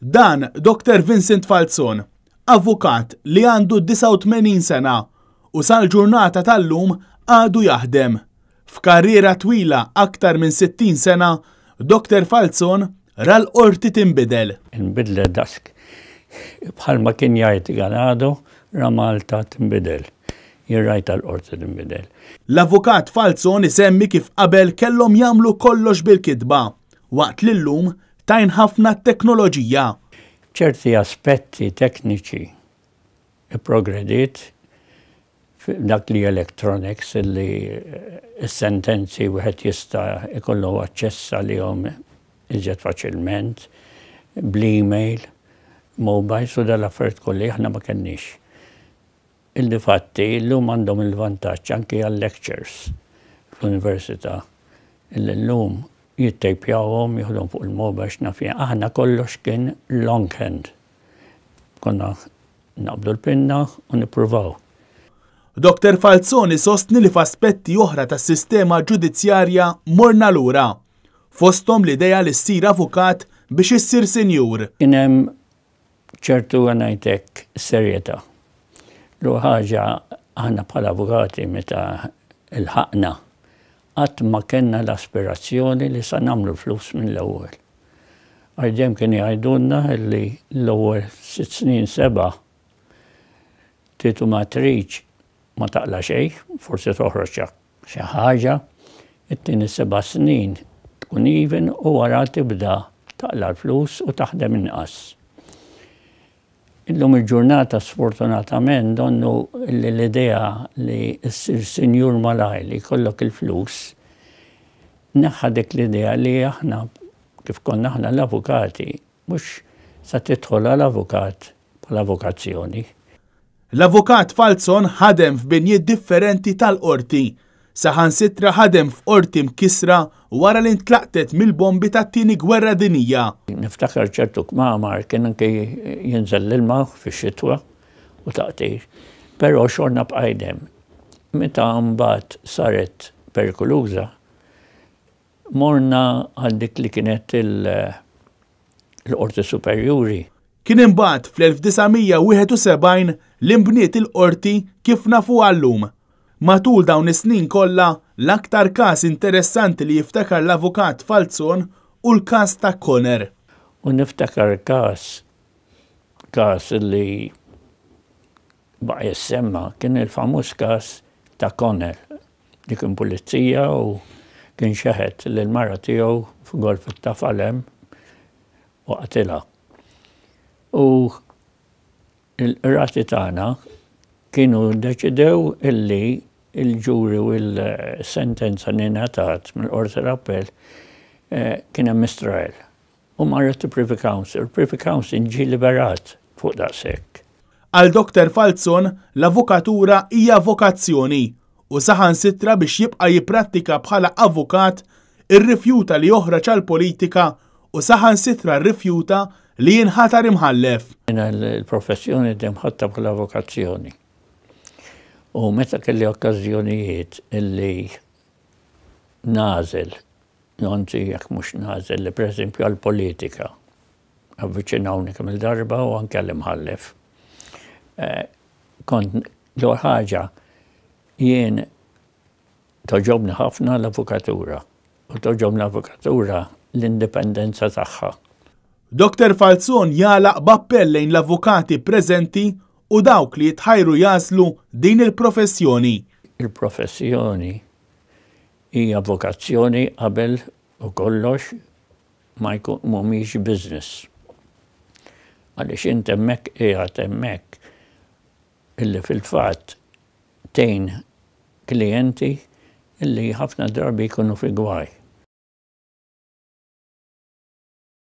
Dan Dr. Vincent Falzon, avukat li għandu 89 sena u sal-ġurnata tal-lum għadu jaħdem. F'karriera twila aktar minn 60 sena, Dr. Falzon ra l-qorti tinbidel. Inbidlet daqs bħalma kien jgħid Ganado, ra Malta tinbidel. Jien rajtha l-qorti tinbidel. L-avukat Falzon isemmi kif qabel kellhom jagħmlu kollox bil-kitba, waqt li llum tgħin ħafna t-teknoloġija. Ċerti aspetti tekniċi ipprogrediet dak li electronics li s-sentenzi wieħed jista' jkollu aċċess għalihom iżjed faċilment, bl-email, mobiles u dal-affarijiet kollha aħna ma kenniex. Ildifatti llum għandhom il-vantaġġ anki għal-lectures fl-università illi llum jittejpjawhom, jieħduhom fuq il-mobile x'naf jien. Aħna kollox kien longhand. Konna naqbdu l-pinna u nippruvaw. Dr Falzon isostni li f'aspetti oħra tas-sistema ġudizzjarja morna lura. Fosthom l-idea li ssir avukat biex issir sinjur. Kien hemm ċertu ngħid hekk serjetà. L-ewwel ħaġa aħna bħala avukati meta lħaqna qatt ma kellna l-aspirazzjoni li sa nagħmlu l-flus mill-ewwel. Għax dejjem kienu jgħidulna li l-ewwel sitt snin seba' trid u ma tridx ma taqla' xejn, forsi toħroġ xi ħaġa, it-tieni seba' snin tkun even u wara tibda taqla' l-flus u taħdem inqas. Illum il-ġurnata sfortunatament donnu li l-idea li ssir sinjur malajr li jkollok il-flus neħħa dik l-idea li aħna kif konna aħna l-avukati mhux sa tidħol għal avukat bħala vokazzjoni. L-Avukat Falzon ħadem f'binjiet differenti tal-Qorti. Saħansitra ħadem f'Qorti mkissra wara li ntlaqtet mill-bombi tat-Tieni Gwerra Dinjija. Niftakar ċertu kmamar kien anke jinżel l-ilma fix-xitwa u taqtir. Però xorna bqajt hemm. Meta mbagħad saret perikoluża, morna għal dik li kienet il-Qorti Superjuri. Kien imbagħad fl-1971 li nbniet il-Qorti kif nafuha llum. Matul dawn is-snin kollha, l-aktar każ interessanti li jiftakar l-Avukat Falzon hu l-każ ta' Conner. U niftakar każ, każ li baqa' jissemma, kien il-famuż każ ta' Conner li kien pulizija u kien xeħet lill-mara tiegħu f'golf it-tafal hemm u qatilha. U l-qrati tagħna kienu ddeċidew illi l-ġuri u l-sentenza li ngħatat mill-Qorti tal-Appell eh, kien hemm mistrial. U marret Privy Council. Privy Council ġie liberat fuq daqshekk. Għal Dr Falzon, l-avukatura hija vokazzjoni u saħansitra biex jibqa' jipprattika bħala avukat irrifjuta li joħroġ għall-politika u saħansitra rrifjuta li jinħatar imħallef. Jiena l-professjoni dejjem ħadtha bħala vokazzjoni. U meta kelli okkażjonijiet illi nagħżel, anzi jekk mhux nagħżel li pereżempju għall-politika, avviċinawni kemm il-darba u anke għall-imħallef. Eh, kont l ħaġa jien toġobni ħafna l-avukatura u toġobni l-avukatura l-indipendenza tagħha. Dr. Falzon jagħlaq b'appell lejn l-avukati preżenti u dawk li jitħajru jagħżlu din il-professjoni. Il-professjoni hija vokazzjoni qabel u kollox ma jkun mhumiex business. Għaliex int hemmhekk qiegħed hemmhekk illi fil-fatt tgħin klijenti illi ħafna drabi jkunu fi gwaj.